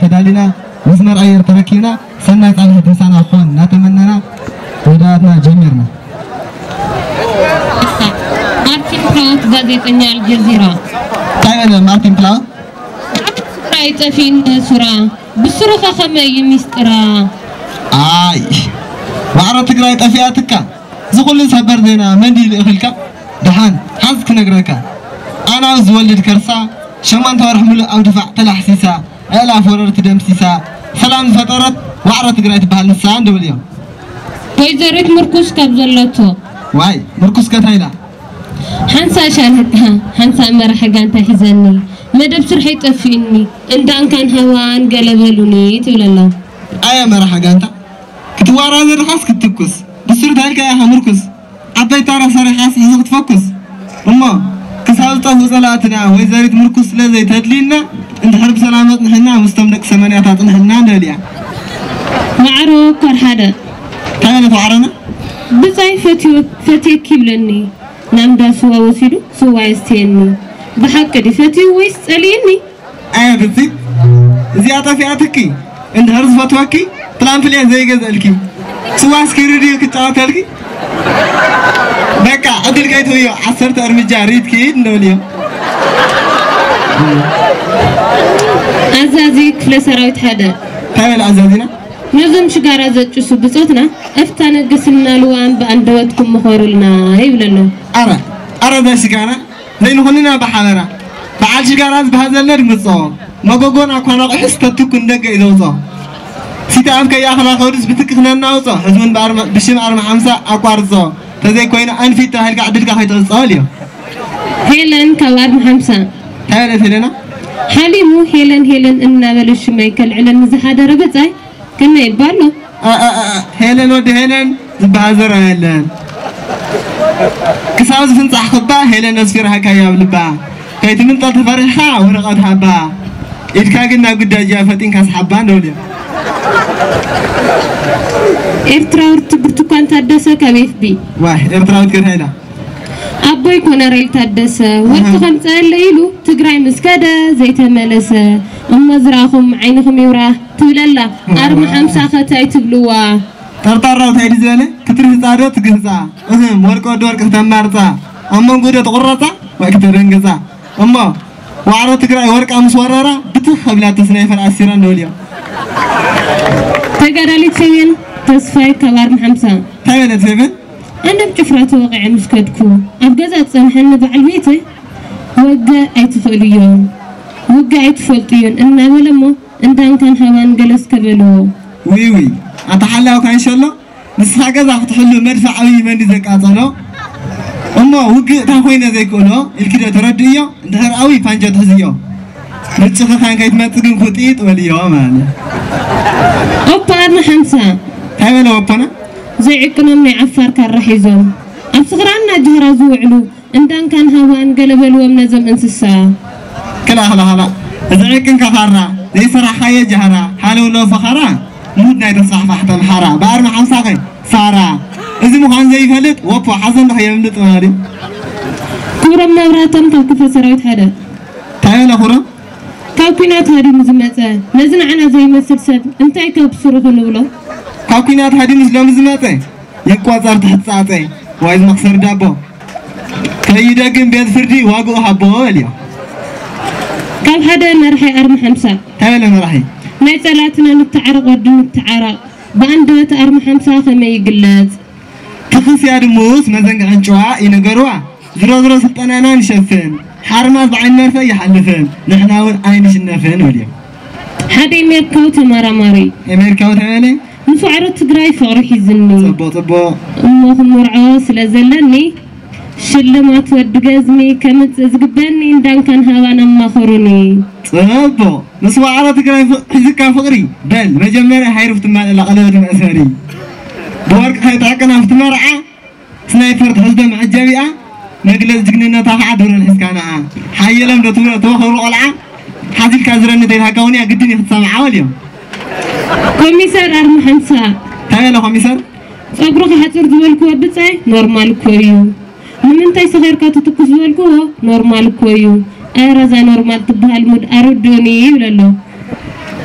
ተዳሊና፣ መስመር ኣየር ተረኪብና፣ ሰናይ ጻንሒት ምሳና ክኾን እናተመነና መደባትና ጀሚርና። ማርቲን ፕላውት ጋዜጠኛ ኣልጀዚራ። እንታይ በለ ማርቲን ፕላውት? ትግራይ ጠፊእኒ ሱራ ብስሩኸ ከመይ እዩ ሚስጥራ? ኣይ ዋዕሮ ትግራይ ጠፊኣትካ። እዚ ኩሉ ሰበር ዜና መን ድዩ ልእኽልካ? ደሓን ሓዝ ክነግረካ። ኣናብስ ዝወልድ ከርሳ ሸሞንተ ወርሒ ሙሉእ ኣብ ድፋዕ ተላሕሲሳ፣ ኣእላፍ ወረርቲ ደምሲሳ፣ ሰላም ዝፈጠረት ዋዕሮ ትግራይ ትበሃል ንሳ እንደብል እዮም። ወይዘሪት ምርኩስ ካብ ዘለቶ ዋይ ምርኩስ ከታይላ ሓንሳ ሻለቃ ሓንሳ መራሒ ጋንታ ሒዘኒ መደብ ስርሐይ ጠፊእኒ እንዳንካን ሃዋን ገለ በሉኒ ትብል ኣላ። ኣየ መራሒ ጋንታ ክትዋራዘ ድኻስ ክትትኩስ ብስሩ ታልካ ኢኻ ምርኩስ ዓባይ ታራ ሰሪሓስ እዚ ክትፈኩስ እሞ ክሳብ ዝጠፍኡ ጸላእትና ወይዘሪት ምርኩስ ስለ ዘይተድልዩና እንድሕር ብሰላም ኣጽንሕና ምስቶም ደቂ ሰማንያታት ኣጽንሕና ንደልያ። ዋዕሮ ኮር ሓደ እንታይ ዓይነት ዋዕሮና? ብጻይ ፈትዮ- ፈትየኪ ይብለኒ ናብ እንዳ ስዋ ወሲዱ ስዋ የስትየኒ። ብሓቂ ድዩ ፈትዩ ወይስ ጸሊእኒ? ኣየ ብልጺ እዚኣ ጠፊኣትኪ እንድሕር ዝፈትወኪ ፕላምፕሌን ዘይገዝእልኪ ስዋ ስኪሪ ድዩ ክጫወተልኪ በቃ ዕድል ከይትህብዮ ዓሰርተ እርምጃ ሪድ ክይድ ንብል እዮም ኣዛዚ ክፍለ ሰራዊት ሓደ እንታይ በል ኣዛዚና ነዞም ሽጋራ ዘጭሱ ብጾትና ኣፍታ ነገስልና ልዋም ብኣንደበትኩም ምኸሩልና ይብለሎም። ኣረ ኣረ እዛ ሽጋራ ዘይንኹንና ብሓበራ በዓል ሽጋራ ዝበሃል ዘሎ ድምፅኦ መጎጎና እኳ ነቑሑ ስተትኩ ንደገ እዩ ዘውፅኦ ሲቲ ኣብ ከይኣኽላ ከውድስ ብትክኽ ነናውፅኦ ሕዚ እውን ብኣርማ- ብሽም ኣርማ ሓምሳ ኣቋርፅኦ ተዘይኮይኑ ኣንፊት ተባሂልካ ዕድልካ ከይትቕፅኦ ልዮ ሄለን ካብ ኣርማ ሓምሳ እንታይ በለት ሄለና ሓሊሙ ሄለን ሄለን እናበለ ሽመይ ከልዕለኒ ዝሓደረ ብጻይ ከመይ ይባሎ ሄለን ወዲ ሄለን ዝበሃል ዘረባ የለን ክሳብ ዝፍንፃሕ ክባ ሄለን ኣስፊርሃካ እያ ኣብ ልባ ከይትምንጠል ተፈሪሕኻ ወረቐት ሃባ ኢድካ ግን ናብ ግዳጅ እያ ፈጢንካ ስሓባ ንብል እዮም ኤርትራውርቲ ብርቱኳን ታደሰ ካብ ኤፍቢ ዋይ ኤርትራዊት ከታ ኢላ ኣቦይ ኮነሬል ታደሰ ወርቂ ከምፀአለ ኢሉ ትግራይ ምስ ከደ ዘይተመለሰ እሞ ዝረኣኹም ዓይንኹም ይብራ ትብለላ ኣርማ ሓምሳ ከታይ ትብልዋ ጠርጣራው እንታይ ድዩ ዝበለ ክትርህፃ ዶ ትግህፃ እህም ወርቂ ወዲ ወርቂ ክተማርፃ ኣብ መንጎ ዶ ትቑረፃ ወይ ክተደንግፃ እሞ ዋዕሮ ትግራይ ወርቃ ምስ ወረራ ብትኽ ከብላ ተስናይፈር ኣሲራ ንብል እዮም ተጋዳሊት ሰሜን ተስፋይ ካብ ኣርማ ሓምሳ እንታይ በለት ፌቨን ኣነ ኣብ ጭፍራ ተወቒዐ ምስ ከድኩ ኣብ ገዛ ዝጸንሐኒ በዓል ቤተይ ወገ ኣይትኽእልዮን ወገ ኣይትፈልጥዮን እናበለ እሞ እንዳንካን ሃባን ገለስ ከበልዎ። ውይ ውይ ኣታ ሓላው ካንሸሎ ንስኻ ገዛ ክትሕሉ መድፍዕ ኣብይ መን ድዩ ዘቃጸሎ እሞ ውግእ እታ ኮይነ ዘይክእሎ ኢልኪ ዶ ተረድእዮ እንድሕር ኣብይ ፋንጃ ትሕዝዮ ምጭኽኻን ከይትመጽእ ግን ኩጢጥ በልዮ ማለት ኦፓ ኣርና ሓምሳ እንታይ በለ ወፖና ዘይዕቅኖም ናይ ዓፋር ካራ ሒዞም ኣብ ስኽራና ጅህራ ዝውዕሉ እንዳንካን ሃዋን ገለ በልዎም ነዞም እንስሳ። ክላ ክላ ክላ እዚ ዕቅን ከኻራ ዘይሰራሕኻዮ ጃህራ ሃለውለው ፈኸራ ሙድ ናይ ተስፋሕፋሕቲ ኣምሓራ ብኣርማ ሓምሳ ከ ፋራ እዚ ምዃን ዘይፈልጥ ወፖ ሓዘን ዶ ከየምልጥ ማለት እዩ። ክብሮም መብራህቶም ካብ ክፍለ ሰራዊት ሓደ። እንታይ በለ ክብሮም? ካብ ኲናት ሃዲሙ ዝመጸ ነዚ ንዓና ዘይመስል ሰብ እንታይ ካብ ስርሑ ንብሎ? ካብ ኲናት ሃዲሙስ ሎሚ ዝመጸ ይቆጸር ትሕጻጸ ዋይ ዝመኽሰር ዳቦ ከይደግም ቤት ፍርዲ ዋግኡ ሃቦ በልዮ። ካብ ሓደ መራሒ ኣርሚ ሓምሳ እንታይ በለ መራሒ? ናይ ጸላእትና ንተዓረቕ ወዲ ንተዓረቕ ብኣንደበት ኣርሚ ሓምሳ ከመይ ይግለጽ? ትኽስ እያ ድሙስ መዘንግዕን ጭዋ እዩ ነገርዋ ዝሮ ዝሮ ስልጠናና ንሸፍን ሓርማዝ ብዓይኒ መርፈ ይሓልፍን ንሕና እውን ኣይንሽነፍን በልዮ። ሓደ ኤሜሪካዊ ተመራማሪ ኤሜሪካዊ ተበለ ምስ ዋዕሮ ትግራይ ፍቕሪ ሒዝኒ። ጽቡቕ ጽቡቕ። እሞ ክምርዖ ስለ ዘለኒ ሽልማት ወዲ ገዝሚ ከምጽእ ዝግበኒ እንዳንካን ሃባን ኣማኸሩኒ። ጽቡቕ ምስ ዋዕሮ ትግራይ ፍ- ሒዝካ ፍቕሪ በል መጀመርያ ሃይሩፍ ትማለላ ቀለበት መእሰሪ ብወርቂ ከይትዕቅና ኣብቲ መርዓ ስናይፐር ትሕዝዶ መዐጀቢኣ መግለፂ ጅግንነታ ከዓ ድሮን ሒዝካ ንዓ ሓየሎም ዶ ትብሎ ተወኸብሩ ቆልዓ ሓዚልካ ዝረኒ ተይልሃካ እውን እያ ግድን እዩ ክትሰምዓ በልዮም ኮሚሰር ኣርማ ሓምሳ እንታይ በለ ኮሚሰር ፀጉርኻ ሓፂር ዝበልክዎ ብፃይ ኖርማል እኮ እዩ ንምንታይ ሰኺርካ ትትኩስ ዝበልክዎ ኖርማል እኮ እዩ ኧረ እዛ ኖርማል ትበሃል ሙድ ኣረድኡኒ ይብል ኣሎ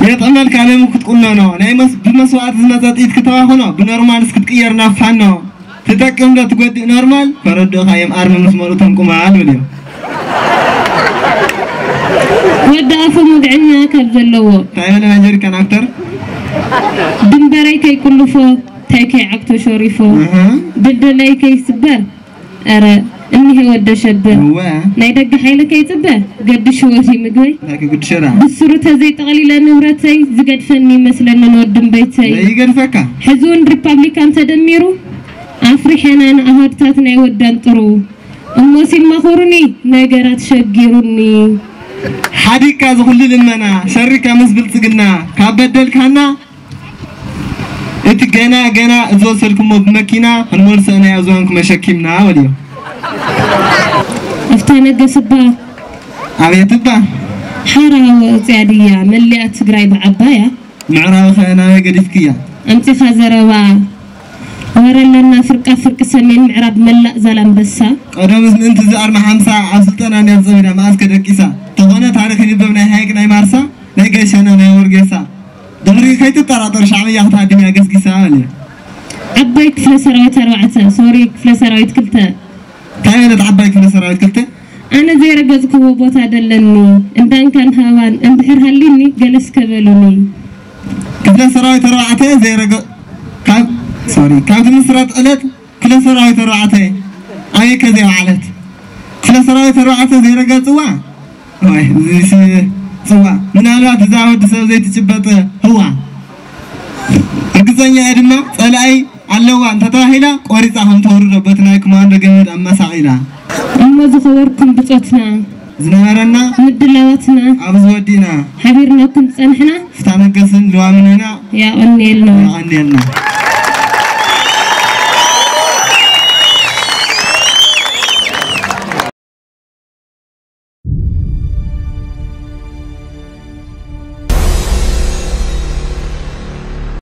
የጥዕመልካ ሎሚ ክትቁነኖ ናይ መስ ብመስዋእቲ ዝመጸ ጥይት ክተባኽኖ ብኖርማልስ ክትቅየር ናብ ፋኖ ትጠቅም ዶ ትጎድእ ኖርማል ፈረድእኻ እዮም ኣርሚ ምስ መርኡ ቶም ቁማል ብልዮም። ወዲ ኣፉ መግዐኛ ካብ ዘለዎ እንታይ በለ ናይ ጀሪካን ኣክተር ድንበረይ ከይቁልፎ ታይ ከይዓግቶ ሸሪፎ እህ ድልድለይ ከይስበር ኧረ እኒሀ ወደ ሸብር እወ ናይ ደገ ሓይለ ከይፅበ ገድሽዎ ሲ ምግበይ እንታይ ክግድሸራ ብስሩ ተዘይጠቕሊለ ንብረተይ ዝገድፈኒ ይመስለንን ወድም በይተይ ዘይገድፈካ ሕዚ እውን ሪፓብሊካን ተደሚሩ ኣፍሪሐና ንኣሃዱታት ናይ ወዳን ጥሩ እሞ ሲልማኹሩኒ ነገራት ሸጊሩኒ ሓዲግካ ዝኹሉ ልመና ሸሪካ ምስ ብልፅግና ካብ በደልካና እቲ ገና ገና እዚ ወሰድኩሞ ብመኪና ክንመልሶ ኢና ኣብ ዝባንኩም ኣሸኪምና በልዮ። ኣፍታ ነገስ እባ ኣቤት እባ ሓራ ወፅያ ድያ መሊኣ ትግራይ ብዓባያ ምዕራብኸ ናበይ ገዲፍክያ? ኣምፂኻ ዘረባ ወረ ኣለና ፍርቃ ፍርቂ ሰሜን ምዕራብ መላእ ዛላምበሳ ቀደምስ ምእንቲ እዚ ኣርማ ሓምሳ ኣብ ስልጠና እንድያ ተፀሚዳ መኣዝ ከ ደቂሳ? ተኾነ ታሪኽ ይንበብ ናይ ሃይቅ ናይ ማርሳ ናይ ገሸና ናይ ወርጌሳ ድሕሪ ከይትጠራጠር ሻዕብያ ክትሃድም እያ ገስጊሳ በለ። ዓባይ ክፍለ ሰራዊት ኣርባዕተ ሶሪ ክፍለ ሰራዊት ክልተ እንታይ በለት ዓባይ ክፍለ ሰራዊት ክልተ ኣነ ዘይረገፅክዎ ቦታ ደለኒ እንዳንካን ሃባን እንድሕር ሃሊኒ ገለስ ከበሉኒ ክፍለ ሰራዊት ኣርባዕተ ዘይረገ ካብ ሶሪ ካብ ትምስረት ዕለት ክፍለ ሰራዊት ኣርባዕተ ኣበይ ከ ዘይበዓለት ክፍለ ሰራዊት ኣርባዕተ ዘይረገፅዋ ወይ እዚ ሲ- ፅዋ ምናልባት እዛ ወዲ ሰብ ዘይትጭበጥ ህዋ ርግፀኛ እየ ድማ ፀላኢ ኣለዋ እንተተባሂላ ቆሪፃ ከም ተወርዶ በቲ ናይ ኮማንዶ ገመድ ኣመሳቒላ እሞ ዝኸበርኩም ብፆትና ዝነበረና ምድላዋትና ኣብዚ ወዲእና ሓቢርናኩም ዝፀናሕና ፍትሓ ነገስን ልዋምን ኢና የቐንየልና የቐንየልና